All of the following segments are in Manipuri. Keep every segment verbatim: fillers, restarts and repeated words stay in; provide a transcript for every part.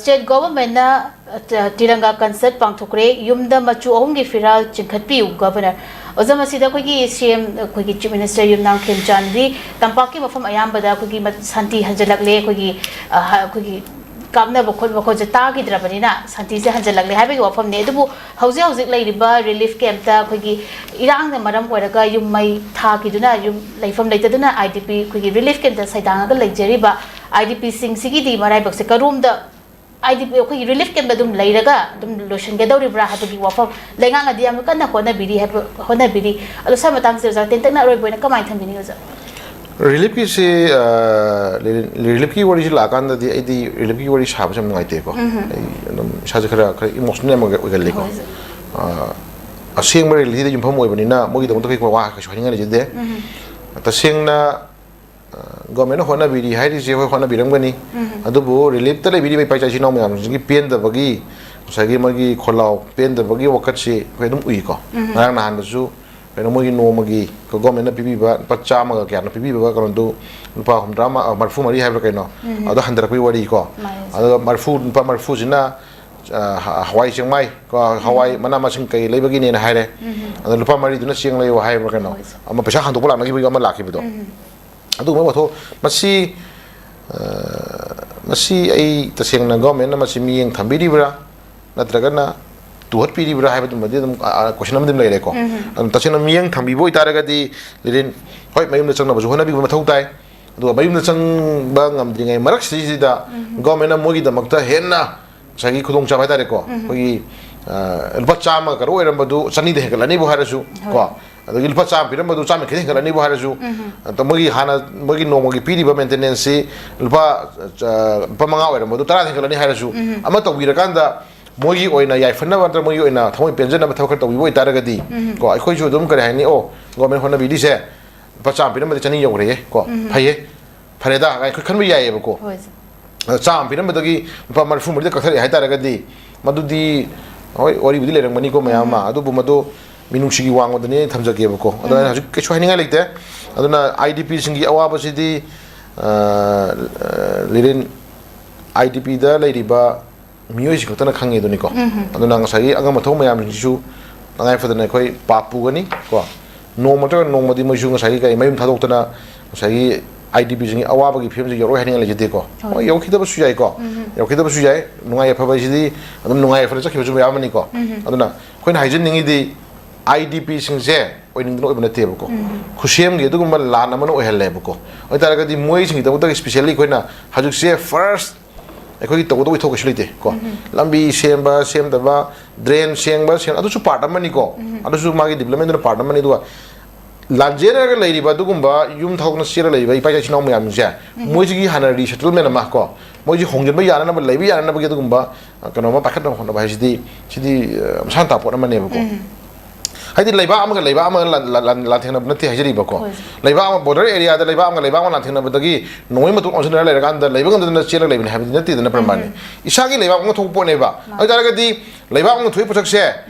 State governmentꯅ, ꯑ, ꯇꯤꯔꯪꯒꯥ concert ꯄꯥꯡꯊꯣꯛꯈ꯭ꯔꯦ꯫ ꯌꯨꯝꯗ ꯃꯆꯨ ꯑꯍꯨꯝꯒꯤ ꯐꯤꯔꯥꯜ ꯆꯤꯡꯈꯠꯄꯤꯌꯨ, Governor꯫ ꯑꯣꯖꯥ, ꯃꯁꯤꯗ ꯑꯩꯈꯣꯏꯒꯤ C M, ꯑꯩꯈꯣꯏꯒꯤ Chief Minister ꯌꯨꯝꯅꯥꯝ ꯈꯦꯝꯆꯥꯟꯗꯤ ꯇꯝꯄꯥꯛꯀꯤ ꯃꯐꯝ ꯑꯌꯥꯝꯕꯗ ꯑꯩꯈꯣꯏꯒꯤ ꯃ-, ꯁꯥꯟꯇꯤ ꯍꯟꯖꯤꯜꯂꯛꯂꯦ, ꯑꯩꯈꯣꯏꯒꯤ, ꯑ, ꯍ-, ꯑꯩꯈꯣꯏꯒꯤ ꯀꯥꯞꯅꯕ ꯈꯣꯠꯄ ꯈꯣꯠꯁꯦ ꯇꯥꯈꯤꯗ꯭ꯔꯕꯅꯤꯅ ꯁꯥꯟꯇꯤꯁꯦ ꯍꯟꯖꯤꯜꯂꯛꯂꯦ ꯍꯥꯏꯕꯒꯤ ꯋꯥꯐꯝꯅꯤ꯫ ꯑꯗꯨꯕꯨ ꯍꯧꯖꯤꯛ ꯍꯧꯖꯤꯛ ꯂꯩꯔꯤꯕ relief campꯇ ꯑꯩꯈꯣꯏꯒꯤ ꯏꯔꯥꯡꯅ ꯃꯔꯝ ꯑꯣꯏꯔꯒ ꯌꯨꯝ ꯃꯩ ꯊꯥꯈꯤꯗꯨꯅ, ꯌꯨꯝ ꯂꯩꯐꯝ ꯂꯩꯇꯗꯨꯅ I D P ꯑꯩꯈꯣꯏꯒꯤ relief campꯇ ꯁꯩꯗꯥꯡꯉꯒ ꯂꯩꯖꯔꯤꯕ I D Pꯁꯤꯡꯁꯤꯒꯤꯗꯤ ꯃꯔꯥꯏꯕꯛꯁꯦ ꯀꯔꯣꯝꯗ I D P ꯑꯩꯈꯣꯏꯒꯤ relief campꯇ ꯑꯗꯨꯝ ꯂꯩꯔꯒ ꯑꯗꯨꯝ ꯂꯣꯏꯁꯤꯟꯒꯗꯧꯔꯤꯕ꯭ꯔꯥ ꯍꯥꯏꯕꯒꯤ ꯋꯥꯐꯝ ꯂꯩꯉꯥꯛꯅꯗꯤ ꯌꯥꯝꯅ ꯀꯟꯅ ꯍꯣꯠꯅꯕꯤꯔꯤ ꯍꯥꯏꯕ, ꯍꯣꯠꯅꯕꯤꯔꯤ꯫ ꯑꯗꯣ ꯁ꯭ꯋꯥꯏ ꯃꯇꯥꯡꯁꯤꯗ ꯑꯣꯖꯥ ꯇꯦꯟꯇꯛꯅ ꯑꯔꯣꯏꯕ ꯑꯣꯏꯅ ꯀꯃꯥꯏꯅ ꯊꯝꯕꯤꯅꯤꯡꯉꯤ ꯑꯣꯖꯥ? Reliefꯀꯤꯁꯤ, ꯑ, reliefꯀꯤ ꯋꯥꯔꯤꯁꯤ ꯂꯥꯛꯑꯀꯥꯟꯗꯗꯤ ꯑꯩꯗꯤ reliefꯀꯤ ꯋꯥꯔꯤ ꯁꯥꯕꯁꯦ ꯌꯥꯝ ꯅꯨꯡꯉꯥꯏꯇꯦꯀꯣ꯫ ꯎꯝ꯫ ꯑꯩ ꯑꯗꯨꯝ ꯏꯁꯥꯁꯦ ꯈꯔ, ꯈꯔ emotional ꯑꯃ ꯑꯣꯏꯒꯜꯂꯤꯀꯣ꯫ ꯍꯣꯏ, ꯁꯥꯔ꯫ ꯑ, ꯑꯁꯦꯡꯕ realityꯗ ꯌꯨꯝꯐꯝ ꯑꯣꯏꯕꯅꯤꯅ ꯃꯣꯏꯒꯤꯗꯃꯛꯇ ꯀꯩ ꯋꯥ ꯀꯩꯁꯨ ꯍꯥꯏꯅꯤꯡꯉꯥꯏ ꯂꯩꯖꯗꯦ꯫ ꯎꯝ꯫ ꯇꯁꯦꯡꯅ, ꯑ, governmentꯅ ꯍꯣꯠꯅꯕꯤꯔꯤ ꯍꯥꯏꯔꯤꯁꯦ ꯍꯣꯏ ꯍꯣꯠꯅꯕꯤꯔꯝꯒꯅꯤ꯫ ꯎꯝ꯫ ꯑꯗꯨꯕꯨ reliefꯇ ꯂꯩꯕꯤꯔꯤꯕ ꯏꯄꯥ ꯏꯆꯥ ꯏꯆꯤꯟ ꯏꯅꯥꯎ ꯃꯌꯥꯝꯁꯤꯡꯒꯤ ꯄꯦꯟꯗꯕꯒꯤ, ꯉꯁꯥꯏꯒꯤ ꯃꯣꯏꯒꯤ ꯈꯣꯜꯂꯥꯎ ꯄꯦꯟꯗꯕꯒꯤ ꯋꯥꯀꯠꯁꯤ ꯑꯩꯈꯣꯏ ꯑꯗꯨꯝ ꯎꯏꯀꯣ꯫ ꯎꯝ꯫ ꯉꯔꯥꯡ ꯅꯍꯥꯟꯗꯁꯨ ꯀꯩꯅꯣ ꯃꯣꯏꯒꯤ ꯅꯣꯡꯃꯒꯤ governmentꯅ ꯄꯤꯕꯤꯕ ꯂꯨꯄꯥ ꯆꯥꯝꯃꯒ ꯀꯌꯥꯅꯣ ꯄꯤꯕꯤꯕ ꯀꯩꯅꯣꯗꯨ ꯂꯨꯄꯥ ꯍꯨꯝꯗ꯭ꯔꯥ ꯃ-, ꯑ, ꯃꯔꯤꯐꯨ ꯃꯔꯤ ꯍꯥꯏꯕ꯭ꯔꯥ ꯀꯩꯅꯣ, ꯎꯝ꯫ ꯑꯗꯣ ꯍꯟꯊꯔꯛꯄꯒꯤ ꯋꯥꯔꯤꯀꯣ꯫ ꯃꯥꯅꯦ, ꯁꯥꯔ꯫ ꯑꯗꯨꯒ ꯃꯔꯤꯐꯨ, ꯂꯨꯄꯥ ꯃꯔꯤꯐꯨꯁꯤꯅ, ꯑ, ꯍ-, ꯍꯋꯥꯏ ꯆꯦꯡꯃꯥꯏ ꯀꯣ, ꯍꯋꯥꯏ ꯎꯝ꯫ ꯃꯅꯥ ꯃꯁꯤꯡ ꯀꯩ ꯂꯩꯕꯒꯤꯅꯦꯅ ꯍꯥꯏꯔꯦ꯫ ꯎꯝ꯫ ꯑꯗꯣ ꯂꯨꯄꯥ ꯃꯔꯤꯗꯨꯅ ꯆꯦꯡ ꯂꯩꯌꯨ ꯍꯥꯏꯕ꯭ꯔꯥ ꯀꯩꯅꯣ, ꯍꯣꯏ, ꯁꯥꯔ꯫ ꯑꯃ ꯄꯩꯁꯥ ꯍꯟꯗꯣꯛꯄ ꯂꯥꯛꯅꯈꯤꯕꯒꯤ ꯑꯃ ꯂꯥꯛꯈꯤꯕꯗꯣ꯫ ꯎꯝ꯫ ꯑꯗꯨꯒꯨꯝꯕ ꯋꯥꯊꯣꯛ ꯃꯁꯤ, ꯑ, ꯃꯁꯤ ꯑꯩ ꯇꯁꯦꯡꯅ governmentꯅ ꯃꯁꯤ ꯃꯤꯠꯌꯦꯡ ꯊꯝꯕꯤꯔꯤꯕ꯭ꯔꯥ ꯅꯠꯇ꯭ꯔꯒꯅ ꯇꯨꯍꯠꯄꯤꯔꯤꯕ꯭ꯔꯥ ꯍꯥꯏꯕꯗꯨꯃꯗꯤ ꯑꯗꯨꯝ, ꯑ, ꯑ, question ꯑꯃꯗꯤ ꯑꯗꯨꯝ ꯂꯩꯔꯦꯀꯣ꯫ ꯎꯝ꯫ ꯑꯗꯨꯝ ꯇꯁꯦꯡꯅ ꯃꯤꯠꯌꯦꯡ ꯊꯝꯕꯤꯕ ꯑꯣꯏꯇꯥꯔꯒꯗꯤ ꯂꯤꯔꯤꯟ, ꯍꯣꯏ, ꯃꯌꯨꯝꯗ ꯆꯪꯅꯕꯁꯨ ꯍꯣꯠꯅꯕꯤꯕ ꯃꯊꯧ ꯇꯥꯏ꯫ ꯑꯗꯨꯒ ꯃꯌꯨꯝꯗ ꯆꯪꯕ ꯉꯝꯗ꯭ꯔꯤꯉꯩ ꯃꯔꯛꯁꯤꯗꯩꯁꯤꯗ ꯎꯝ꯫ Governmentꯅ ꯃꯣꯏꯒꯤꯗꯃꯛꯇ ꯍꯦꯟꯅ ꯉꯁꯥꯏꯒꯤ ꯈꯨꯗꯣꯡꯆꯥꯕ ꯍꯥꯏꯇꯥꯔꯦꯀꯣ, ꯎꯝ꯫ ꯑꯩꯈꯣꯏꯒꯤ, ꯑ, ꯂꯨꯄꯥ ꯆꯥꯝꯃ ꯀꯔꯣ ꯑꯣꯏꯔꯝꯕꯗꯨ ꯆꯅꯤꯗ ꯍꯦꯟꯒꯠꯂꯅꯤꯕꯨ ꯍꯥꯏꯔꯁꯨ, ꯍꯣꯏ꯫ ꯀꯣ, ꯑꯗꯒꯤ ꯂꯨꯄꯥ ꯆꯥꯝꯃ ꯄꯤꯔꯝꯕꯗꯨ ꯆꯥꯝꯃ ꯈꯤꯇꯪ ꯍꯦꯟꯒꯠꯂꯅꯤꯕꯨ ꯍꯥꯏꯔꯁꯨ, ꯎꯝ꯫ ꯑꯗ ꯃꯣꯏꯒꯤ ꯍꯥꯟꯅ ꯃꯣꯏꯒꯤ ꯅꯣꯡꯃꯒꯤ ꯄꯤꯔꯤꯕ maintenanceꯁꯤ ꯂꯨꯄꯥ, ꯑ, ꯂꯨꯄꯥ ꯃꯉꯥ ꯑꯣꯏꯔꯝꯕꯗꯨ ꯇꯔꯥ ꯍꯦꯟꯒꯠꯂꯅꯤ ꯍꯥꯏꯔꯁꯨ, ꯎꯝ꯫ ꯑꯃ ꯇꯧꯕꯤꯔꯀꯥꯟꯗ ꯃꯣꯏꯒꯤ ꯑꯣꯏꯅ ꯌꯥꯏꯐꯅꯕ ꯅꯠꯇ꯭ꯔꯒ ꯃꯣꯏꯒꯤ ꯑꯣꯏꯅ ꯊꯃꯣꯏ ꯄꯦꯟꯖꯅꯕ ꯊꯕꯛ ꯈꯔ ꯇꯧꯕꯤꯕ ꯑꯣꯏꯇꯥꯔꯒꯗꯤ, ꯎꯝ꯫ ꯀꯣ, ꯑꯩꯈꯣꯏꯁꯨ ꯑꯗꯨꯝ ꯀꯔꯤ ꯍꯥꯏꯅꯤ, ꯑꯣ, government ꯍꯣꯠꯅꯕꯤꯔꯤꯁꯦ ꯂꯨꯄꯥ ꯆꯥꯝꯃ ꯄꯤꯔꯝꯕꯗꯤ ꯆꯅꯤ ꯌꯧꯈ꯭ꯔꯦꯍꯦ, ꯀꯣ, ꯎꯝ꯫ ꯐꯩꯌꯦ, ꯐꯔꯦꯗ ꯀꯥꯏꯅ ꯑꯩꯈꯣꯏ ꯈꯟꯕ ꯌꯥꯏꯌꯦꯕꯀꯣ꯫ ꯍꯣꯏ, ꯁꯥꯔ꯫ ꯑꯗꯣ ꯆꯥꯝꯃ ꯄꯤꯔꯝꯕꯗꯒꯤ ꯂꯨꯄꯥ ꯃꯔꯤꯐꯨ ꯃꯔꯤꯗ ꯀꯛꯊꯔꯛꯑꯦ ꯍꯥꯏꯇꯥꯔꯒꯗꯤ, ꯃꯗꯨꯗꯤ, ꯍꯣꯏ, ꯋꯥꯔꯤꯕꯨꯗꯤ ꯂꯩꯔꯝꯒꯅꯤꯀꯣ ꯃꯌꯥꯝ ꯑꯃ, ꯎꯝ꯫ ꯑꯗꯨꯕꯨ ꯃꯗꯨ ꯃꯤꯅꯨꯡꯁꯤꯒꯤ ꯋꯥꯡꯃꯗꯅꯤ ꯑꯩꯅ ꯊꯝꯖꯒꯦꯕꯀꯣ꯫ ꯑꯗꯣ ꯑꯩꯅ ꯎꯝ꯫ ꯍꯧꯖꯤꯛ ꯀꯩꯁꯨ ꯍꯥꯏꯅꯤꯡꯉꯥꯏ ꯂꯩꯇꯦ꯫ ꯑꯗꯨꯅ I D Pꯁꯤꯡꯒꯤ ꯑꯋꯥꯕꯁꯤꯗꯤ, ꯑ, ꯑ, ꯂꯤꯔꯤꯟ, ꯑꯥꯏ ꯗꯤ ꯄꯤꯗ ꯂꯩꯔꯤꯕ ꯃꯤꯑꯣꯏꯁꯤꯡ ꯈꯛꯇꯅ ꯈꯪꯉꯦ ꯑꯗꯨꯅꯤꯀꯣ꯫ ꯑꯗꯨꯅ ꯉꯁꯥꯏꯒꯤ ꯑꯉꯝ ꯑꯊꯧ ꯃꯌꯥꯝꯁꯤꯡꯁꯤꯁꯨ ꯇꯉꯥꯏ ꯐꯗꯅ ꯑꯩꯈꯣꯏ ꯄꯥꯞ ꯄꯨꯒꯅꯤ ꯀꯣ꯫ ꯅꯣꯡꯃ ꯅꯠꯇ꯭ꯔꯒ ꯅꯣꯡꯃꯗꯤ ꯃꯣꯏꯁꯨ ꯉꯁꯥꯏꯒꯤ ꯀꯩ ꯃꯌꯨꯝ ꯊꯥꯗꯣꯛꯇꯅ ꯉꯁꯥꯏꯒꯤ ꯑꯥꯏ ꯗꯤ ꯄꯤꯁꯤꯡꯒꯤ ꯑꯋꯥꯕꯒꯤ ꯐꯤꯕꯝꯁꯤ ꯌꯧꯔꯛꯑꯣꯏ ꯍꯥꯏꯅꯤꯡꯉꯥꯏ ꯂꯩꯖꯗꯦꯀꯣ꯫ ꯍꯣꯏ꯫ ꯍꯣꯏ, ꯌꯧꯈꯤꯗꯕꯁꯨ ꯌꯥꯏꯀꯣ꯫ ꯌꯧꯈꯤꯗꯕꯁꯨ ꯌꯥꯏ꯫ ꯅꯨꯡꯉꯥꯏ ꯌꯥꯏꯐꯕ ꯍꯥꯏꯁꯤꯗꯤ ꯑꯗꯨꯝ ꯅꯨꯡꯉꯥꯏ ꯌꯥꯏꯐꯅ ꯆꯠꯈꯤꯕꯁꯨ ꯃꯌꯥꯝ ꯑꯃꯅꯤꯀꯣ꯫ ꯑꯗꯨꯅ ꯑꯩꯈꯣꯏꯅ ꯍꯥꯏꯖꯅꯤꯡꯉꯤꯗꯤ ꯑꯥꯏ ꯗꯤ ꯄꯤꯁꯤꯡꯁꯦ ꯑꯣꯏꯅꯤꯡꯗꯅ ꯑꯣꯏꯕ ꯅꯠꯇꯦꯕꯀꯣ꯫ ꯈꯨꯠꯁꯦꯝꯒꯤ ꯑꯗꯨꯒꯨꯝꯕ ꯂꯥꯟ ꯑꯃꯅ ꯑꯣꯏꯍꯜꯂꯦꯕꯀꯣ꯫ ꯑꯗꯨ ꯑꯣꯏꯇꯥꯔꯒꯗꯤ ꯃꯣꯏꯁꯤꯡꯒꯤꯗꯃꯛꯇ specially ꯑꯩꯈꯣꯏꯅ ꯍꯧꯖꯤꯛꯁꯦ first ꯑꯩꯈꯣꯏꯒꯤ ꯇꯧꯒꯗꯧꯕ ꯏꯊꯧ ꯀꯩꯁꯨ ꯂꯩꯇꯦ ꯀꯣ꯫ ꯂꯝꯕꯤ ꯁꯦꯝꯕ ꯁꯦꯝꯗꯕ, drain ꯁꯦꯡꯕ ꯁꯦꯝ, ꯑꯗꯨꯁꯨ part ꯑꯃꯅꯤꯀꯣ꯫ ꯑꯗꯨꯁꯨ ꯃꯥꯒꯤ developmentꯗꯨꯅ part ꯑꯃꯅꯤ꯫ ꯑꯗꯨꯒ ꯂꯥꯟꯖꯦꯟꯅꯔꯒ ꯂꯩꯔꯤꯕ ꯑꯗꯨꯒꯨꯝꯕ ꯌꯨꯝ ꯊꯥꯗꯣꯛꯅ ꯆꯦꯜꯂ ꯂꯩꯔꯤꯕ ꯏꯄꯥ ꯏꯆꯤꯟ ꯏꯅꯥꯎ ꯃꯌꯥꯝꯁꯦ, ꯃꯣꯏꯁꯤꯒꯤ ꯍꯥꯟꯅ resettlement ꯑꯃ ꯀꯣ, ꯃꯣꯏꯁꯤ ꯍꯣꯡꯖꯤꯟꯕ ꯌꯥꯅꯅꯕ, ꯂꯩꯕ ꯌꯥꯅꯅꯕꯒꯤ ꯑꯗꯨꯒꯨꯝꯕ, ꯑ, ꯀꯩꯅꯣ ꯑꯃ ꯄꯥꯏꯈꯠꯅꯕ ꯍꯣꯠꯅꯕ ꯍꯥꯏꯁꯤꯗꯤ, ꯁꯤꯗꯤ, ꯑ, ꯃꯁꯥꯅ ꯇꯥꯕ ꯄꯣꯠ ꯑꯃꯅꯦꯕꯀꯣ꯫ ꯍꯥꯏꯗꯤ ꯂꯩꯕꯥꯛ ꯑꯃꯒ ꯂꯩꯕꯥꯛ ꯑꯃꯒ ꯂꯥꯟ-, ꯂꯥꯟ-, ꯂꯥꯟ-, ꯂꯥꯟꯊꯦꯡꯅꯕ ꯅꯠꯇꯦ ꯍꯥꯏꯖꯔꯤꯕꯀꯣ꯫ ꯍꯣꯏ꯫ ꯂꯩꯕꯥꯛ ꯑꯃ, border areaꯗ ꯂꯩꯕꯥꯛ ꯑꯃꯒ ꯂꯩꯕꯥꯛ ꯑꯃ ꯂꯥꯟꯊꯦꯡꯅꯕꯗꯒꯤ ꯅꯣꯡꯃꯩ ꯃꯇꯣꯟ ꯑꯣꯟꯁꯤꯟꯅꯔ ꯂꯩꯔꯀꯥꯟꯗ ꯂꯩꯕ ꯉꯝꯗꯗꯅ ꯆꯦꯜꯂꯒ ꯂꯩꯕꯅꯤ ꯍꯥꯏꯕꯗꯤ ꯅꯠꯇꯦꯗꯅ, ꯄ꯭ꯔꯃꯥꯟꯅꯤ꯫ ꯏꯁꯥꯒꯤ ꯂꯩꯕꯥꯛ ꯑꯃ ꯊꯣꯛꯄ ꯄꯣꯠꯅꯦꯕ꯫ ꯑꯗꯨ ꯑꯣꯏꯇꯥꯔꯒꯗꯤ ꯂꯩꯕꯥꯛ ꯑꯃ ꯊꯣꯛꯏ ꯄꯣꯠꯁꯛꯁꯦ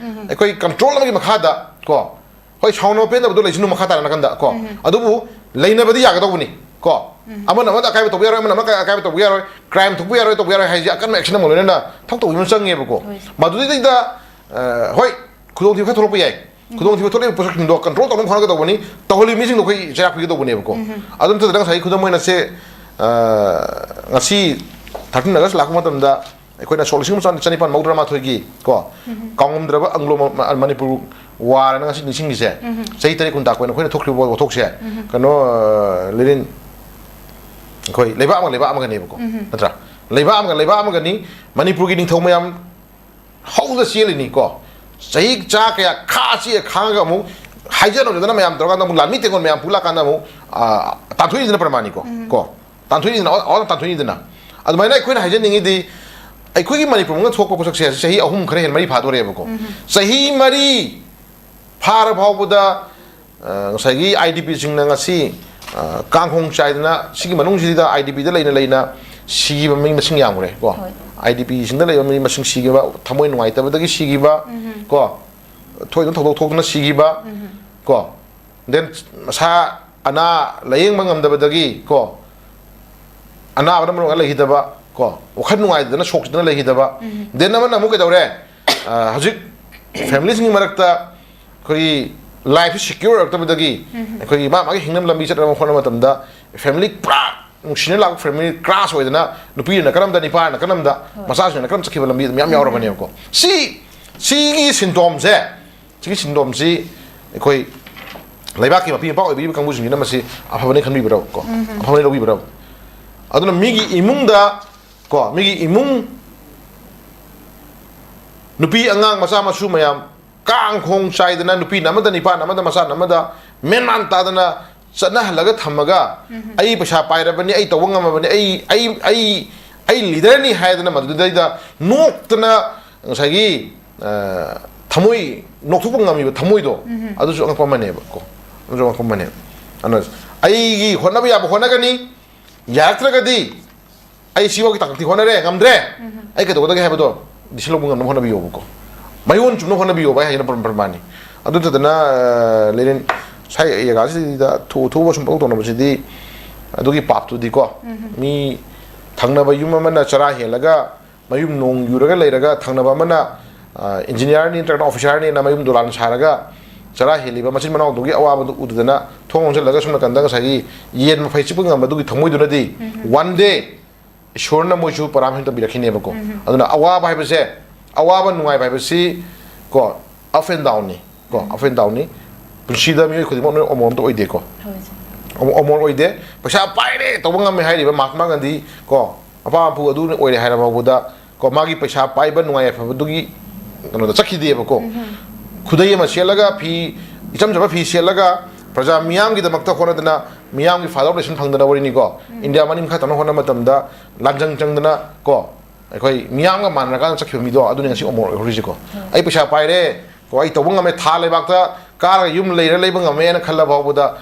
ꯑꯩꯈꯣꯏ control ꯑꯃꯒꯤ ꯃꯈꯥꯗ ꯀꯣ, ꯍꯣꯏ, ꯁꯥꯎꯅꯕ ꯄꯦꯟꯗꯕꯗꯣ ꯂꯩꯁꯅꯨ ꯃꯈꯥ ꯇꯥꯅ ꯅꯥꯀꯟꯗ ꯀꯣ꯫ ꯑꯗꯨꯕꯨ ꯂꯩꯅꯕꯗꯤ ꯌꯥꯒꯗꯧꯕꯅꯤ ꯀꯣ꯫ ꯑꯃꯅ ꯑꯃꯗ ꯑꯀꯥꯏꯕ ꯇꯧꯕ ꯌꯥꯔꯣꯏ, ꯑꯃꯅ ꯑꯃ ꯑꯀꯥꯏꯕ ꯇꯧꯕ ꯌꯥꯔꯣꯏ, crime ꯊꯣꯛꯄ ꯌꯥꯔꯣꯏ, ꯇꯧꯕ ꯌꯥꯔꯣꯏ ꯍꯥꯏꯁꯦ ꯑꯀꯟꯕ action ꯑꯃ ꯂꯣꯏꯅꯅ ꯊꯕꯛ ꯇꯧꯕ ꯑꯃ ꯆꯪꯉꯦꯕꯀꯣ꯫ ꯍꯣꯏ꯫ ꯃꯗꯨꯗꯩꯗ, ꯑ, ꯍꯣꯏ, ꯈꯨꯗꯣꯡꯊꯤꯕ ꯈꯔ ꯊꯣꯛꯂꯛꯄ ꯌꯥꯏ꯫ ꯈꯨꯗꯣꯡꯊꯤꯕ ꯊꯣꯛꯂꯛꯏꯕ ꯄꯣꯠꯁꯛꯁꯤꯡꯗꯣ control ꯇꯧꯅꯕ ꯍꯣꯠꯅꯒꯗꯧꯕꯅꯤ꯫ ꯇꯧꯍꯜꯂꯤꯕ ꯃꯤꯁꯤꯡꯗꯣ ꯑꯩꯈꯣꯏ ꯆꯩꯔꯥꯛ ꯄꯤꯒꯗꯧꯕꯅꯦꯕꯀꯣ꯫ ꯑꯗꯨ ꯅꯠꯇꯗꯅ ꯉꯁꯥꯏꯒꯤ ꯈꯨꯗꯝ ꯑꯣꯏꯅ ꯁꯦ, ꯑ, ꯉꯁꯤ thirteen August ꯂꯥꯛꯄ ꯃꯇꯝꯗ ꯑꯩꯈꯣꯏꯅ ꯁꯣꯛ ꯂꯤꯁꯤꯡ ꯑꯃ ꯆꯥꯅꯤꯄꯥꯟ ꯃꯧꯗ꯭ꯔꯥ ꯃꯥꯊꯣꯏꯒꯤ ꯀꯣ, ꯀꯥꯎꯉꯝꯗ꯭ꯔꯕ ꯑꯪꯒ꯭ꯂꯣ ꯃ-, ꯃ-, ꯃꯅꯤꯄꯨꯔ ꯋꯥꯔꯅ ꯉꯁꯤ ꯅꯤꯡꯁꯤꯡꯉꯤꯁꯦ, ꯆꯍꯤ ꯇꯔꯦꯠ ꯀꯨꯟ ꯇꯥꯛꯄ ꯑꯩꯈꯣꯏꯅ ꯊꯣꯛꯈ꯭ꯔꯤꯕ ꯋꯥꯊꯣꯛꯁꯦ, ꯀꯩꯅꯣ, ꯑ, ꯂꯤꯔꯤꯟ, ꯑꯩꯈꯣꯏ ꯂꯩꯕꯥꯛ ꯑꯃꯒ ꯂꯩꯕꯥꯛ ꯑꯃꯒꯅꯦꯕꯀꯣ, ꯅꯠꯇ꯭ꯔꯥ? ꯂꯩꯕꯥꯛ ꯑꯃꯒ ꯂꯩꯕꯥꯛ ꯑꯃꯒꯅꯤ꯫ ꯃꯅꯤꯄꯨꯔꯒꯤ ꯅꯤꯡꯊꯧ ꯃꯌꯥꯝ ꯍꯧꯗ ꯆꯦꯜꯂꯤꯅꯤꯀꯣ꯫ ꯆꯍꯤ ꯆꯥ ꯀꯌꯥ ꯈꯥ ꯆꯦ ꯈꯥꯡꯉꯒ ꯑꯃꯨꯛ ꯍꯥꯏꯖꯅꯕꯗꯅ ꯃꯌꯥꯝ ꯇꯧꯔꯀꯥꯟꯗ ꯑꯃꯨꯛ ꯂꯥꯟꯃꯤ ꯇꯦꯡꯒꯣꯜ ꯃꯌꯥꯝ ꯄꯨꯂꯥꯛꯀꯥꯟꯗ ꯑꯃꯨꯛ, ꯑ, ꯇꯥꯟꯊꯣꯛꯏꯗꯅ ꯄ꯭ꯔꯃꯥꯅꯤꯀꯣ꯫ ꯀꯣ꯫ ꯇꯥꯟꯊꯣꯛꯏꯗꯅ, ꯑꯋꯥ-, ꯑꯋꯥ ꯇꯥꯟꯊꯣꯛꯏꯗꯅ꯫ ꯑꯗꯨꯃꯥꯏꯅ ꯑꯩꯈꯣꯏꯅ ꯍꯥꯏꯖꯅꯤꯡꯉꯤꯗꯤ, ꯑꯩꯈꯣꯏꯒꯤ ꯃꯅꯤꯄꯨꯔ ꯃꯅꯨꯡꯗ ꯊꯣꯛꯄ ꯄꯣꯠꯁꯛꯁꯦ ꯆꯍꯤ ꯑꯍꯨꯝ ꯈꯔ ꯍꯦꯟꯅ ꯃꯔꯤ ꯐꯥꯗꯣꯔꯦꯕꯀꯣ꯫ ꯆꯍꯤ ꯃꯔꯤ ꯐꯥꯔ ꯐꯥꯎꯕꯗ, ꯑ, ꯉꯁꯥꯏꯒꯤ ꯑꯥꯏ ꯗꯤ ꯄꯤꯁꯤꯡꯅ ꯉꯁꯤ, ꯑ, ꯀꯥꯡꯈꯣꯡ ꯆꯥꯏꯗꯅ ꯁꯤꯒꯤ ꯃꯅꯨꯡꯁꯤꯗ ꯑꯥꯏ ꯗꯤ ꯄꯤꯗ ꯂꯩꯅ ꯂꯩꯅ ꯁꯤꯈꯤꯕ ꯃꯤ ꯃꯁꯤꯡ ꯌꯥꯝꯈ꯭ꯔꯦ ꯀꯣ꯫ ꯍꯣꯏ꯫ ꯑꯥꯏ ꯗꯤ ꯄꯤꯁꯤꯡꯗ ꯂꯩꯕ ꯃꯤ ꯃꯁꯤꯡ ꯁꯤꯈꯤꯕ, ꯊꯃꯣꯏ ꯅꯨꯡꯉꯥꯏꯇꯕꯗꯒꯤ ꯁꯤꯈꯤꯕ ꯀꯣ, ꯊꯣꯏꯗꯣꯛ ꯊꯧꯗꯣꯛ ꯊꯣꯛꯇꯅ ꯁꯤꯈꯤꯕ ꯀꯣ, then ꯃꯁꯥ ꯑꯅꯥ ꯂꯥꯌꯦꯡꯕ ꯉꯝꯗꯕꯗꯒꯤ ꯀꯣ, ꯑꯅꯥꯕꯅ ꯃꯔꯝ ꯑꯣꯏꯔꯒ ꯂꯩꯈꯤꯗꯕ, ꯀꯣ, ꯋꯥꯈꯜ ꯅꯨꯡꯉꯥꯏꯇꯗꯅ ꯁꯣꯛꯇꯅ ꯂꯩꯈꯤꯗꯕ꯫ ꯗꯦꯟ ꯑꯃꯅ ꯑꯃꯨꯛ ꯀꯩꯗꯧꯔꯦ? ꯑ, ꯍꯧꯖꯤꯛ ꯐꯦꯃꯤꯂꯤꯁꯤꯡꯒꯤ ꯃꯔꯛꯇ ꯑꯩꯈꯣꯏꯒꯤ ꯂꯥꯏꯐꯁꯤ ꯁꯦꯀ꯭ꯌꯣꯔ ꯑꯣꯏꯔꯛꯇꯕꯗꯒꯤ ꯑꯩꯈꯣꯏꯒꯤ ꯃꯥ ꯃꯥꯒꯤ ꯍꯤꯡꯅꯕ ꯂꯝꯕꯤ ꯆꯠꯅꯕ ꯍꯣꯠꯅꯕ ꯃꯇꯝꯗ ꯐꯦꯃꯤꯂꯤ ꯄꯨꯔꯥ ꯅꯨꯡꯁꯤꯅ ꯂꯥꯛꯄ ꯐꯦꯃꯤꯂꯤ ꯀ꯭ꯔꯥꯁ ꯑꯣꯏꯗꯅ ꯅꯨꯄꯤꯅ ꯀꯔꯝꯗ, ꯅꯤꯄꯥꯅ ꯀꯔꯝꯗ, ꯃꯆꯥꯁꯤꯡꯅ ꯀꯔꯝ ꯆꯠꯈꯤꯕ ꯂꯝꯕꯤ ꯑꯗꯨꯝ ꯌꯥꯝ ꯌꯥꯎꯔꯕꯅꯦꯕꯀꯣ꯫ ꯁꯤ, ꯁꯤꯒꯤ ꯁꯤꯟꯗꯣꯝꯁꯦ, ꯁꯤꯒꯤ ꯁꯤꯟꯗꯣꯝꯁꯤ ꯑꯩꯈꯣꯏ ꯂꯩꯕꯥꯛꯀꯤ ꯃꯄꯤ ꯃꯄꯥ ꯑꯣꯏꯕꯤꯔꯤꯕ ꯀꯥꯡꯕꯨꯁꯤꯡꯁꯤꯅ ꯃꯁꯤ ꯑꯐꯕꯅꯤ ꯈꯟꯕꯤꯕ꯭ꯔꯕ ꯀꯣ? ꯑꯐꯕꯅꯤ ꯂꯧꯕꯤꯕ꯭ꯔꯕ? ꯑꯗꯨꯅ ꯃꯤꯒꯤ ꯏꯃꯨꯡꯗ ꯀꯣ, ꯃꯤꯒꯤ ꯏꯃꯨꯡ, ꯅꯨꯄꯤ ꯑꯉꯥꯡ ꯃꯆꯥ ꯃꯁꯨ ꯃꯌꯥꯝ ꯀꯥꯡ ꯈꯣꯡ ꯆꯥꯏꯗꯅ, ꯅꯨꯄꯤꯅ ꯑꯃꯗ, ꯅꯤꯄꯥꯅ ꯑꯃꯗ, ꯃꯆꯥꯅ ꯑꯃꯗ, ꯃꯦꯟ ꯃꯥꯟ ꯇꯥꯗꯅ ꯆꯠꯅꯍꯜꯂꯒ ꯊꯝꯃꯒ, "ꯑꯩ ꯄꯩꯁꯥ ꯄꯥꯏꯔꯕꯅꯤ, ꯑꯩ ꯇꯧꯕ ꯉꯝꯃꯕꯅꯤ, ꯑꯩ, ꯑꯩ, ꯑꯩ, ꯑꯩ ꯂꯤꯗꯔꯅꯤ" ꯍꯥꯏꯗꯅ ꯃꯗꯨꯗꯩꯗ ꯅꯣꯛꯇꯅ ꯉꯁꯥꯏꯒꯤ, ꯑ, ꯊꯃꯣꯏ ꯅꯣꯛꯊꯣꯛꯄ ꯉꯝꯃꯤꯕ ꯊꯃꯣꯏꯗꯣ, ꯑꯗꯨꯁꯨ ꯑꯉꯛꯄ ꯑꯃꯅꯦꯕ ꯀꯣ꯫ ꯑꯗꯨꯁꯨ ꯑꯉꯛꯄ ꯑꯃꯅꯦꯕ꯫ ꯑꯗꯨꯅ ꯑꯩꯒꯤ ꯍꯣꯠꯅꯕ ꯌꯥꯕ ꯍꯣꯠꯅꯒꯅꯤ, ꯌꯥꯔꯛꯇ꯭ꯔꯒꯗꯤ ꯑꯩ ꯁꯤꯐꯥꯎꯒꯤ ꯇꯥꯡꯀꯛꯇꯤ ꯍꯣꯠꯅꯔꯦ, ꯉꯝꯗ꯭ꯔꯦ, ꯑꯩ ꯀꯩꯗꯧꯒꯗꯒꯦ ꯍꯥꯏꯕꯗꯣ decision ꯂꯧꯕ ꯉꯝꯅꯕ ꯍꯣꯠꯅꯕꯤꯌꯣꯕꯀꯣ꯫ ꯃꯌꯣꯟ ꯆꯨꯝꯅ ꯍꯣꯠꯅꯕꯤꯌꯣꯕ, ꯑꯩ ꯍꯥꯏꯁꯤꯅ ꯄ꯭ꯔ-, ꯄ꯭ꯔꯃꯥꯟꯅꯤ꯫ ꯑꯗꯨ ꯅꯠꯇꯗꯅ, ꯑ, ꯂꯦꯅꯤꯟ, ꯁꯥꯏ ꯖꯒꯥꯁꯤꯗ ꯊꯨ-, ꯊꯨꯕ ꯁꯨꯝ ꯄꯪꯇꯧ ꯇꯧꯅꯕꯁꯤꯗꯤ ꯑꯗꯨꯒꯤ ꯄꯥꯞꯇꯨꯗꯤꯀꯣ, ꯃꯤ ꯊꯪꯅꯕ ꯌꯨꯝ ꯑꯃꯅ ꯆꯔꯥ ꯍꯦꯜꯂꯒ ꯃꯌꯨꯝ ꯅꯣꯡ ꯌꯨꯔꯒ ꯂꯩꯔꯒ ꯊꯪꯅꯕ ꯑꯃꯅ, ꯑ, ꯏꯟꯖꯤꯅꯤꯌꯥꯔꯅꯤ ꯅꯠꯇ꯭ꯔꯒꯅ ꯑꯣꯐꯤꯁꯥꯔꯅꯤꯅ ꯃꯌꯨꯝ ꯗꯣꯂꯥꯟ ꯁꯥꯔꯒ ꯆꯔꯥ ꯍꯦꯜꯂꯤꯕ ꯃꯆꯤꯟ ꯃꯅꯥꯎꯗꯨꯒꯤ ꯑꯋꯥꯕꯗꯨ ꯎꯗꯗꯅ ꯊꯣꯡ ꯂꯣꯟꯁꯤꯜꯂꯒ ꯁꯣꯝ ꯅꯥꯀꯟꯗ ꯉꯁꯥꯏꯒꯤ ꯌꯦꯟ ꯃꯐꯩ ꯆꯤꯛꯄ ꯉꯝꯕꯗꯨꯒꯤ ꯊꯃꯣꯏꯗꯨꯅꯗꯤ one day ꯏꯁꯣꯔꯅ ꯃꯣꯏꯁꯨ ꯄꯔꯥꯃꯦꯁꯣꯔ ꯇꯝꯕꯤꯔꯛꯈꯤꯅꯦꯕꯀꯣ꯫ ꯑꯗꯨꯅ ꯑꯋꯥꯕ ꯍꯥꯏꯕꯁꯦ, ꯑꯋꯥꯕ ꯅꯨꯡꯉꯥꯏꯕ ꯍꯥꯏꯕꯁꯤ ꯀꯣ, up and downꯅꯤ ꯀꯣ, up and downꯅꯤ꯫ ꯄꯨꯟꯁꯤꯗ ꯃꯤꯑꯣꯏ ꯈꯨꯗꯤꯡꯃꯛ ꯂꯣꯏꯅ ꯑꯃꯃꯝꯇ ꯑꯣꯏꯗꯦꯀꯣ꯫ ꯑꯃ-, ꯑꯃꯃꯝ ꯑꯣꯏꯗꯦ꯫ ꯄꯩꯁꯥ ꯄꯥꯏꯔꯦ, ꯇꯧꯕ ꯉꯝꯃꯦ ꯍꯥꯏꯔꯤꯕ ꯃꯍꯥꯇꯃꯥ ꯒꯥꯟꯙꯤ ꯀꯣ, ꯃꯄꯥ ꯃꯄꯨ ꯑꯗꯨ ꯑꯣꯏꯔꯦ ꯍꯥꯏꯔ ꯐꯥꯎꯕꯗ ꯀꯣ, ꯃꯥꯒꯤ ꯄꯩꯁꯥ ꯄꯥꯏꯕ ꯅꯨꯡꯉꯥꯏ ꯌꯥꯏꯐꯕꯗꯨꯒꯤ ꯀꯩꯅꯣꯗ ꯆꯠꯈꯤꯗꯦꯕꯀꯣ꯫ ꯈꯨꯗꯩ ꯑꯃ ꯁꯦꯠꯂꯒ, ꯐꯤ, ꯏꯆꯝ ꯆꯝꯕ ꯐꯤ ꯁꯦꯠꯂꯒ ꯄ꯭ꯔꯖꯥ ꯃꯤꯌꯥꯝꯒꯤꯗꯃꯛꯇ ꯍꯣꯠꯅꯗꯅ, ꯃꯤꯌꯥꯝꯒꯤ ꯐꯥꯗꯔ ꯂꯦꯁꯟ ꯐꯪꯗꯅ ꯋꯥꯔꯤꯅꯤꯀꯣ꯫ ꯏꯟꯗꯤꯌꯥ ꯃꯅꯤꯡ ꯃꯈꯥ ꯇꯝꯅ ꯍꯣꯠꯅꯕ ꯃꯇꯝꯗ ꯂꯥꯟꯖꯪ ꯆꯪꯗꯅ ꯀꯣ, ꯑꯩꯈꯣꯏ ꯃꯤꯌꯥꯝꯒ ꯃꯥꯟꯅꯔꯀꯥꯟꯗ ꯆꯠꯈꯤꯕ ꯃꯤꯗꯣ ꯑꯗꯨꯅꯤ ꯉꯁꯤ ꯑꯃꯣꯔ ꯑꯣꯏꯍꯧꯔꯤꯁꯦꯀꯣ꯫ ꯑꯩ ꯄꯩꯁꯥ ꯄꯥꯏꯔꯦ ꯀꯣ, ꯑꯩ ꯇꯧꯕ ꯉꯝꯃꯦ, ꯊꯥ ꯂꯩꯕꯥꯛꯇ ꯀꯥꯔꯒ ꯌꯨꯝ ꯂꯩꯔ ꯂꯩꯕ ꯉꯝꯃꯦꯅ ꯈꯜꯂ ꯐꯥꯎꯕꯗ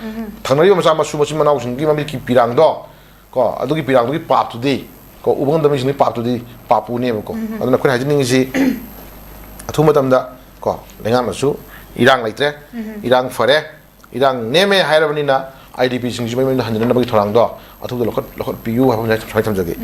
ꯊꯪꯅꯔꯤꯕ ꯃꯆꯥ ꯃꯁꯨ ꯃꯆꯤꯟ ꯃꯅꯥꯎꯁꯤꯡꯒꯤ ꯃꯃꯤꯠꯀꯤ ꯄꯤꯔꯥꯡꯗꯣ ꯀꯣ, ꯑꯗꯨꯒꯤ ꯄꯤꯔꯥꯡꯗꯨꯒꯤ ꯄꯥꯞꯇꯨꯗꯤ ꯀꯣ, ꯎꯕ ꯉꯝꯗꯕ ꯃꯤꯁꯤꯡꯗꯨꯒꯤ ꯄꯥꯞꯇꯨꯗꯤ ꯄꯥꯞꯄꯨꯅꯦꯕꯀꯣ꯫ ꯑꯗꯨꯅ ꯑꯩꯈꯣꯏꯅ ꯍꯥꯏꯖꯅꯤꯡꯉꯤꯁꯤ, ꯑꯊꯨꯕ ꯃꯇꯝꯗ ꯀꯣ, ꯂꯩꯉꯥꯛꯅꯁꯨ ꯏꯔꯥꯡ ꯂꯩꯇ꯭ꯔꯦ, ꯏꯔꯥꯡ ꯐꯔꯦ, ꯏꯔꯥꯡ ꯅꯦꯝꯃꯦ ꯍꯥꯏꯔꯕꯅꯤꯅ ꯑꯥꯏ ꯗꯤ ꯄꯤꯁꯤꯡꯁꯤ ꯃꯌꯨꯝꯗ ꯍꯟꯖꯤꯟꯅꯅꯕꯒꯤ ꯊꯧꯔꯥꯡꯗꯣ ꯑꯊꯨꯕꯗ ꯂꯧꯈꯠ-, ꯂꯧꯈꯠꯄꯤꯌꯨ ꯍꯥꯏꯕ ꯑꯃ ꯁꯨꯃꯥꯏꯅ ꯊꯝꯖꯒꯦ꯫